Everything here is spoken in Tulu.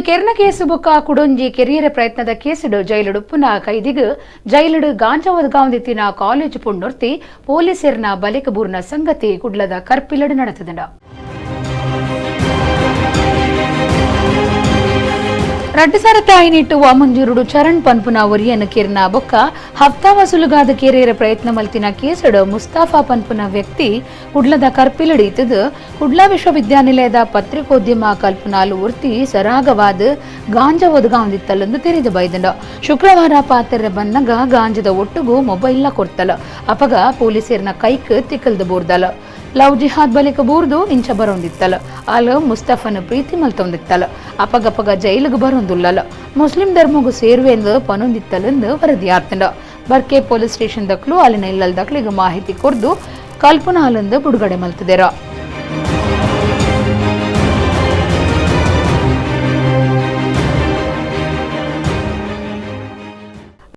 ಕೆರ್ನ ಕೇಸು ಬೊಕ್ಕ ಕುಡೊಂಜಿ ಕೆರಿಯರ ಪ್ರಯತ್ನದ ಕೇಸುಡು ಜೈಲುಡುಪ್ಪುನ ಕೈದಿಗ್ ಜೈಲುಡು ಗಾಂಜಾ ಒದಗಾವಂದಿತ್ತಿನ ಕಾಲೇಜು ಪೊಣ್ಣೊರ್ತಿ ಪೊಲೀಸೆರ್ನ ಬಲೆಕ್ ಬೂರ್ನ ಸಂಗತಿ ಕುಡ್ಲದ ಕರ್ಪಿಲಡು ನಡೆತದಂಡ. ರಡ್ಡು ಸಾರತ ಐನಿಟ್ಟು ವಾಮಂಜೂರುಡು ಚರಣ್ ಪನ್ಪುನ ಒರಿಯನ್ ಕಿರ್ನ ಬೊಕ್ಕ ಹಫ್ತಾ ವಸೂಲುಗಾದ ಕೆರಿಯರ ಪ್ರಯತ್ನ ಮಲ್ತಿನ ಕೇಸುಡು ಮುಸ್ತಾಫಾ ಪನ್ಪುನ ವ್ಯಕ್ತಿ ಕುಡ್ಲದ ಕರ್ಪಿಲಡು ಇತ್ತದು ಕುಡ್ಲ ವಿಶ್ವವಿದ್ಯಾನಿಲಯದ ಪತ್ರಿಕೋದ್ಯಮ ಕಲ್ಪನಾಲು ಒರ್ತಿ ಸರಾಗವಾದ ಗಾಂಜಾ ಒದಗಾವಂದಿತ್ತಲೆಂದು ತೆರಿದು ಬೈದಂಡ. ಶುಕ್ರವಾರ ಪಾತೆರ ಬನ್ನಗ ಗಾಂಜದ ಒಟ್ಟುಗು ಮೊಬೈಲ್ ಕೊರ್ತಲ ಅಪಗ ಪೊಲೀಸರ್ನ ಕೈಕ್ ತಿಕ್ಕಲ್ದು ಬೋರ್ದಲ. ಲವ್ ಜಿಹಾದ್ ಬಲಿಕ ಬೂರ್ದು ಇಂಚ ಬರೋಂದಿತ್ತಲ. ಆಲ ಮುಸ್ತಫನ ಪ್ರೀತಿ ಮಲ್ತೊಂದಿತ್ತಲ. ಅಪಗಪಗ ಜೈಲಿಗೆ ಬರೋಂದುಲ್ಲಲ. ಮುಸ್ಲಿಂ ಧರ್ಮಗು ಸೇರುವೆಂದು ಪನೊಂದಿತ್ತಲೆಂದು ವರದಿ ಆತಂಡ. ಬರ್ಕೆ ಪೊಲೀಸ್ ಸ್ಟೇಷನ್ ದಕ್ಲು ಅಲ್ಲಿನ ಇಲ್ಲಲ್ ದಕ್ಲಿಗೆ ಮಾಹಿತಿ ಕೊರ್ದು ಕಲ್ಪನಾಲಂದು ಬಿಡುಗಡೆ ಮಲ್ತದೆರ.